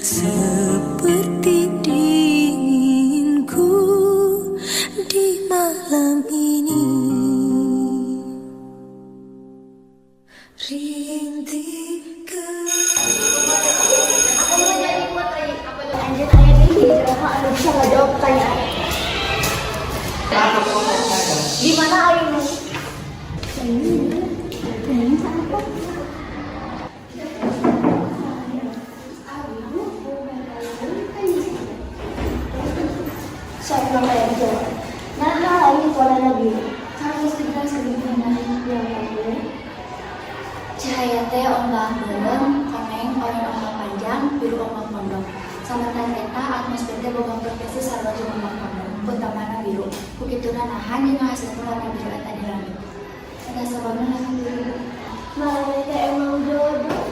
Seperti dinginku di malam ini. Rintik. Aku mau jadi putri. Anjir, aya deui jelema anu bisa ngajawab pertanyaan. Di mana Ayunu? Ini apa? Sok nama yang jawab. Nah, lain warna biru. Kalau dijelaskan gimana yang cahaya teh ombak beureum, koneng, oranye ombak panjang, biru ombak pondok. Samentara eta atmosfer teh boga frekuensi sarua jeung ombak pondok, utamana biru. Ku kituna nahan jeung ngahasilkeun warna biru eta di langit. Eta sababna nahan biru. Mana teh emang jodoh.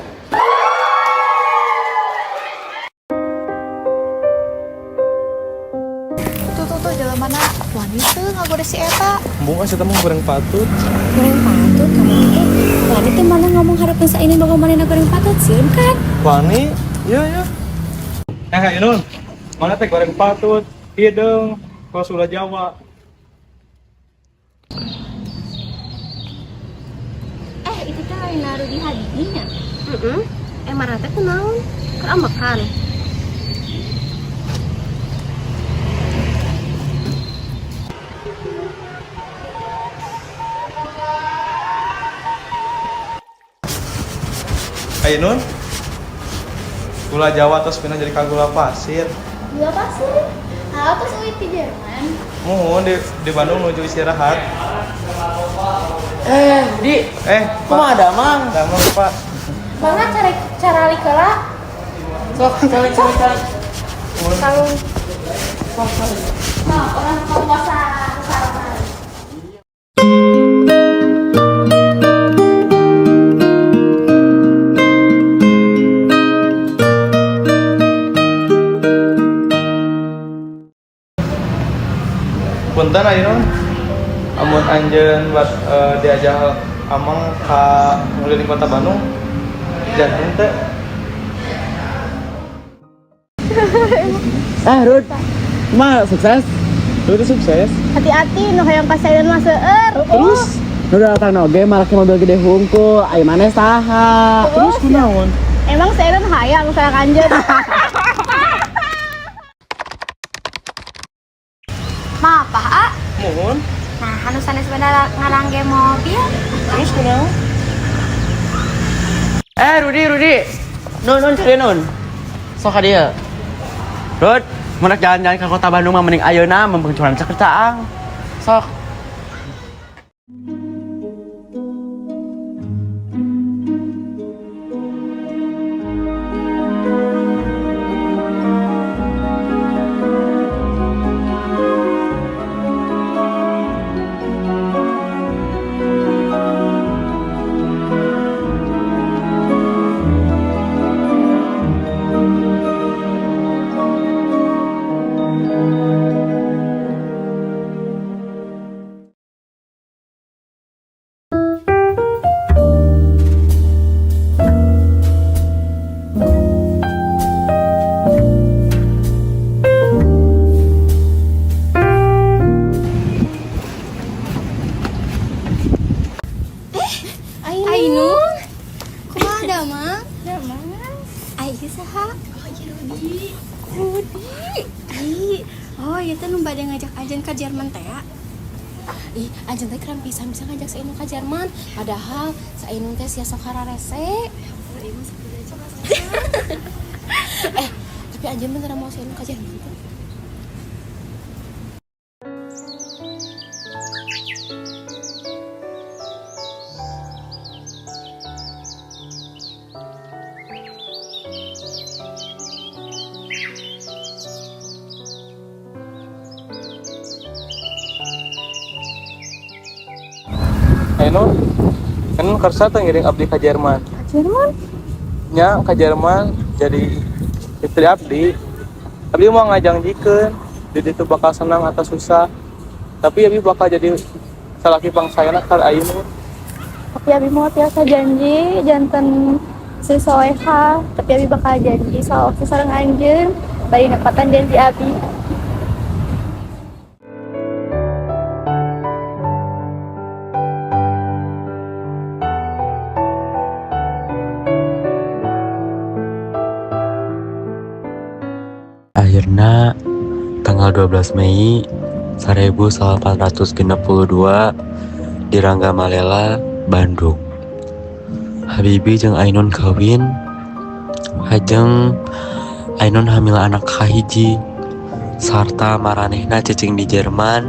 Tuh tuh tuh, jalan mana wani teu ngagore si eta. Embung ah, eta mah goreng patut. Goreng patut kamu teh. Wani teh mana ngomong hareupeun sa ini bakal manehna goreng patut sieun kan? Wani? Iya iya. Eh, Inun, mana teh goreng patut, hidung, kos gula Jawa. Eh, itu teh lain Rudi Hadi nya. Heeh. Eh, marah teh kunaon? Keur ambekan. Ainun, gula Jawa terus pindah jadi ka gula pasir. Gula pasir. Halo, terus uwi di Jerman. Muhun di Bandung nuju istirahat. Eh, Di, Eh, kumaha Pak. damang? Damang, Pak. Mangga cari cara heula. Sok, calik, calik, calik. Kalau Sok, calik. Nah, orang puasa salaman. Punten Ainun. Amun anjeun buat diajak amang ka ngeliling kota Bandung. Janten teh. Eh, Rud. Kumaha sukses? Lu tuh sukses. Hati-hati nu hayang ka Saidan mah seueur. Terus, Nu datang oge make mobil gede hungkul, aya maneh saha? Terus kunaon? Emang Saidan hayang sareng anjeun. Maaf, ah. Muhun. Nah, anu sanes benda ngarangge mobil. Terus kunaon? Eh, Rudi, Rudi. Nun, nun, cari nun. Sok ka dieu. Rud, mun rek jalan-jalan ke kota Bandung mah mending ayeuna mumpung cuaca keur caang. Sok. Ainun. Kumaha damang? Damang. Ai ieu saha? Oh, iya Rudi. Rudi. Ih, oh iya teh nu bade ngajak anjeun ka Jerman teh ya. Ih, anjeun teh keren pisan bisa ngajak si Inung ka Jerman. Padahal si Inung teh sia sok hararese. Eh, tapi anjeun beneran mau si Inung ka Jerman tuh? Ainun, kan kersa teh ngiring abdi ka Jerman. Ka Jerman? Nya ka Jerman jadi istri abdi. Abdi mau ngajanjikeun jadi itu bakal senang atau susah. Tapi abdi bakal jadi salaki pangsayana ka Ainun. Tapi abi mau tiasa janji janten Sing soleha, tapi abi bakal janji soal sareng anjeun bari nepatan janji abi. Akhirnya tanggal 12 Mei 1862 di Rangga Malela, Bandung. Habibie jeung Ainun kawin, hajeng Ainun hamil anak kahiji sarta maranehna cicing di Jerman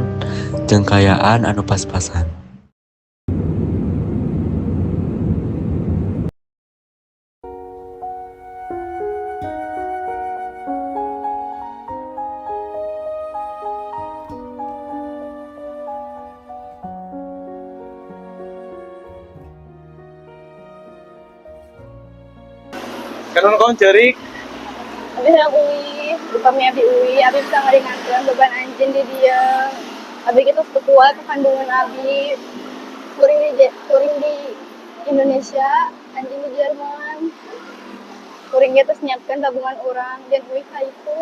jeung kaayaan anu pas-pasan. Kanon kaon ceurik? Abi hayang uih, upami abi uih, abi bisa ngaringankeun beban anjeun di dieu. Abi kitu teu kuat kandungan abi. Kuring di Indonesia, anjeun di Jerman. Kuring ge tos nyiapkeun tabungan urang, jeung uih ka itu.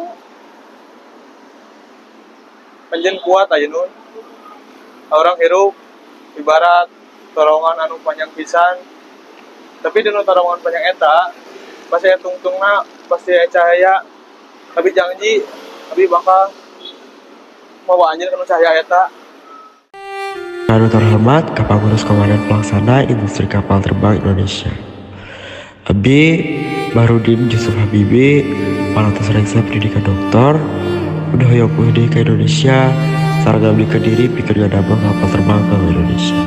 Anjeun kuat aja, Nun. Urang hirup ibarat terowongan anu panjang pisan. Tapi dina terowongan panjang eta pasti aya tungtungna, pasti aya cahaya. Abi janji, abi bakal mawa anjeun kana cahaya eta. Anu terhormat Kapangurus Komandan Pelaksana Industri Kapal Terbang Indonesia. Abi Bahrudin Jusuf Habibie, Palatus Reksa Pendidikan Doktor, udah hoyong uih deui ka Indonesia, sareng ngabdikeun diri pikeun ngadamel kapal terbang ke Indonesia.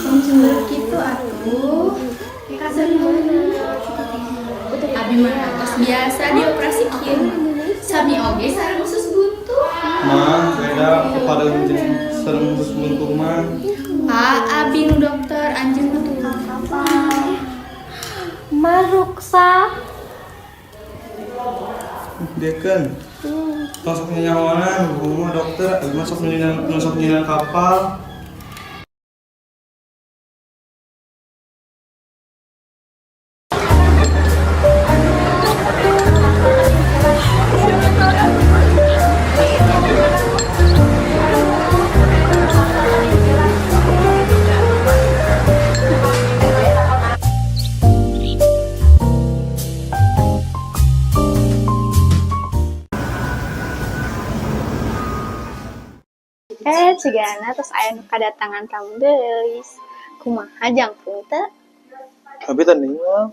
Tong cemberut kitu atuh. Abi mah tos biasa dioperasi kieu. Sami oge sareng usus buntu. Mah, beda kepada jeung sareng usus buntu mah. Pak, abi nu dokter, anjeun mah tukang kapal. Maruksa. Deken. Tong sok nyanyawanan, mah dokter, abi mah sok nyieun, sok nyieun kapal. Eh, cigana terus aya nu kadatangan tamu geulis. Kumaha, jangkung teu? Abi teh ningal.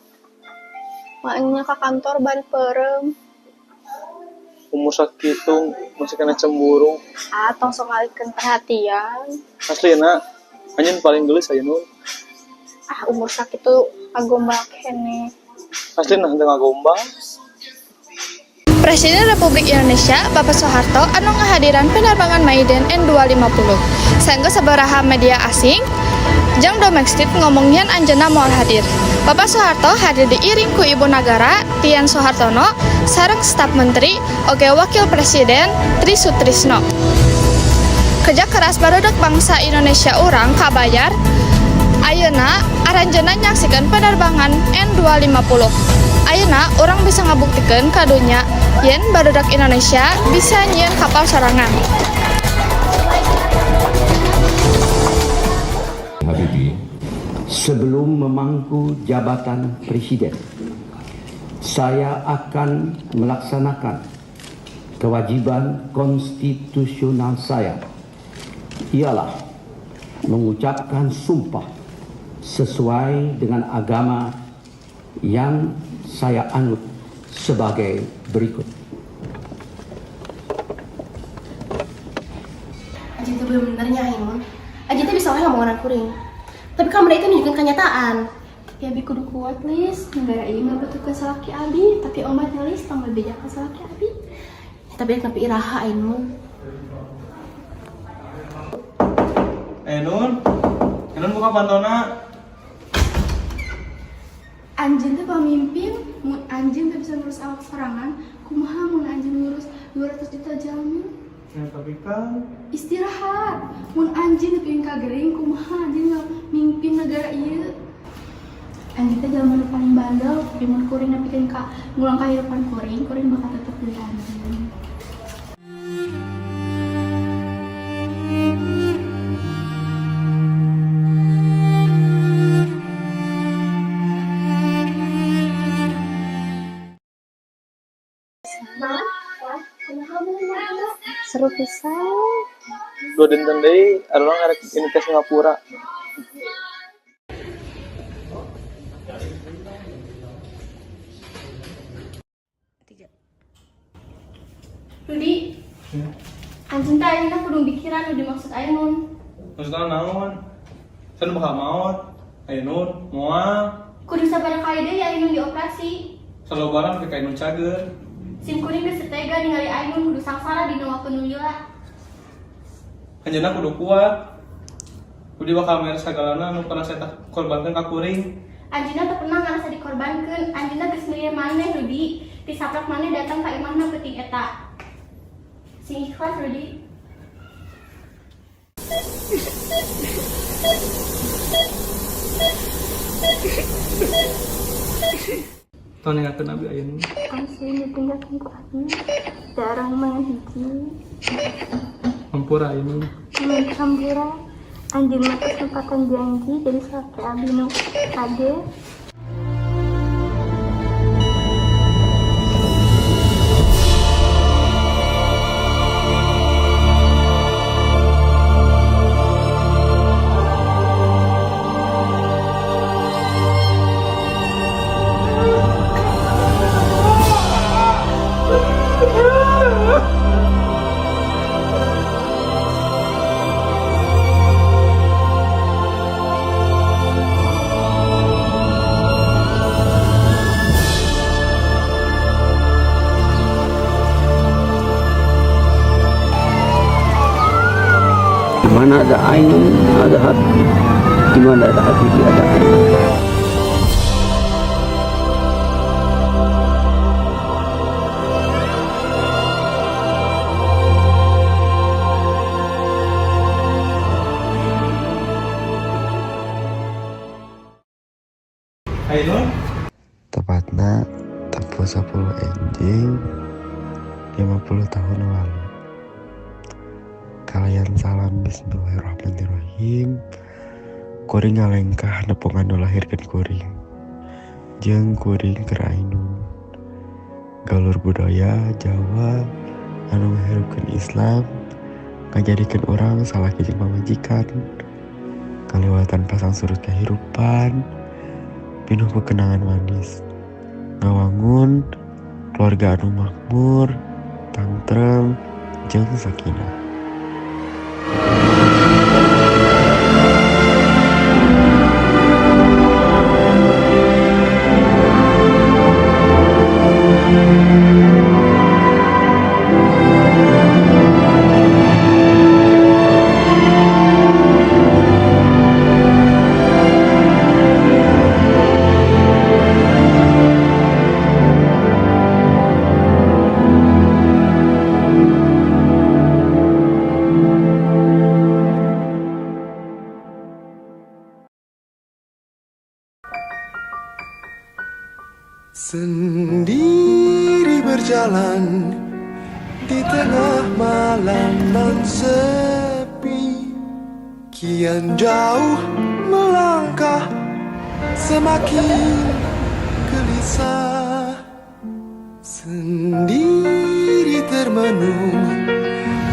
Maenya ka kantor bari peureum. Umur sakitu masih kena cemburu. Ah, tong sok ngalihkeun perhatian. Aslina, anjeun paling geulis aya, Nun. Ah, umur sakitu ngagombal keneh. Aslina henteu ngagombal. Presiden Republik Indonesia Bapak Soeharto anu ngahadiran penerbangan Maiden N250. Saengga sabaraha media asing jeung domestik ngomong yen anjeunna moal hadir. Bapak Soeharto hadir diiring ku Ibu Nagara Tien Soehartono sareng staf menteri oge Wakil Presiden Tri Sutrisno. Kerja keras barudak bangsa Indonesia urang kabayar. Ayeuna aranjeunna nyaksikeun penerbangan N250. Ayeuna urang bisa ngabuktikeun ka dunya yen barudak Indonesia bisa nyieun kapal sorangan. Habibie, sebelum memangku jabatan presiden, saya akan melaksanakan kewajiban konstitusional saya, ialah mengucapkan sumpah sesuai dengan agama yang saya anut sebagai berikut. Anjeun teh bener-bener nya, Ainun. Anjeun teh bisa wae ngomongan kuring. Tapi kamu itu nunjukin kenyataan. Tapi abi kudu kuat, Lis. Negara ieu ngabutuhkeun salaki abi, tapi omatnya, Lis, tong bebeja ka salaki abi. Ya, tapi rek nepi iraha, Ainun? Eh, Nun. Nun, buka pantona. Anjeun teh pamimpin, mun anjeun teu bisa ngurus awak sorangan, kumaha mun anjeun ngurus 200 juta jalmi? Ya, tapi kan Istirahat. Mun anjeun nepikeun ka gering kumaha anjeun mimpin negara ieu? Anjeun teh jelema nu paling bandel, tapi mun kuring nepikeun ka ngulang kahirupan kuring, kuring bakal tetep pilih anjeun. Seru pisan. 2 dinten deui urang arek ini ke Singapura. Rudi, anjeun teh ayeuna kudu mikiran nu dimaksud Ainun. Maksudna naon? San bakal maot. Ainun moal. Kudu sabaraha kali deui Ainun dioperasi. Salobarang ka Ainun cager. Sim kuring geus teu tega ningali Ainun kudu sangsara dina waktu nu lila. Anjeunna kudu kuat. Kudu bakal mere sagalana nu pernah saya korbankeun ka kuring. Anjeunna teu pernah ngarasa dikorbankeun. Anjeunna geus milih maneh, Rudi. Tisaprak maneh datang ka imahna peuting eta. Sing ikhlas, Rudi. Tong ninggalkeun abi, Ainun. Asli ditinggalkan ku abi. Darah mana hiji. Hampura, Ainun. Mun hampura, anjeun mah kesempatan janji jadi salaki abi nu kade. Di mana ada Ainun, ada Habibie. Di mana ada Habibie, ada Ainun. Ainun. Tepatna tempo 10 enjing 50 tahun lalu. Kalian salam bismillahirrahmanirrahim. Kuring ngalengkah nepungan nu lahirkeun kuring. Jeung kuring keur Ainun. Galur budaya Jawa anu ngahirupkeun Islam ngajadikeun urang salaki jeung pamajikan. Kaliwatan pasang surut kahirupan pinuh ku kenangan manis. Ngawangun keluarga anu makmur, tangtrem, jeung sakinah. Sendiri berjalan di tengah malam nan sepi. Kian jauh melangkah, semakin gelisah. Sendiri termenung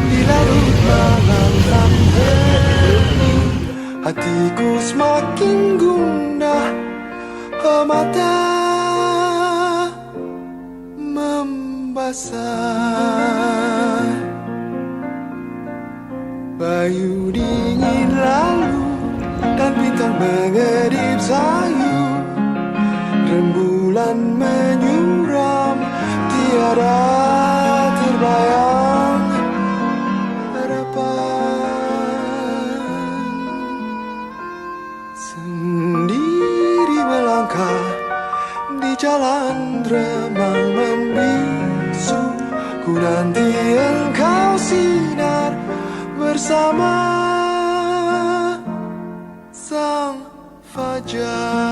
di larut malam nan hening. Hatiku semakin gundah. Oh, mata membasah. Bayu dingin lalu dan bintang mengedip sayu. Rembulan menyuram, tiada terbayang harapan. Sendiri melangkah di jalan remang membisu. Ku nanti engkau. bersinar bersama sang fajar.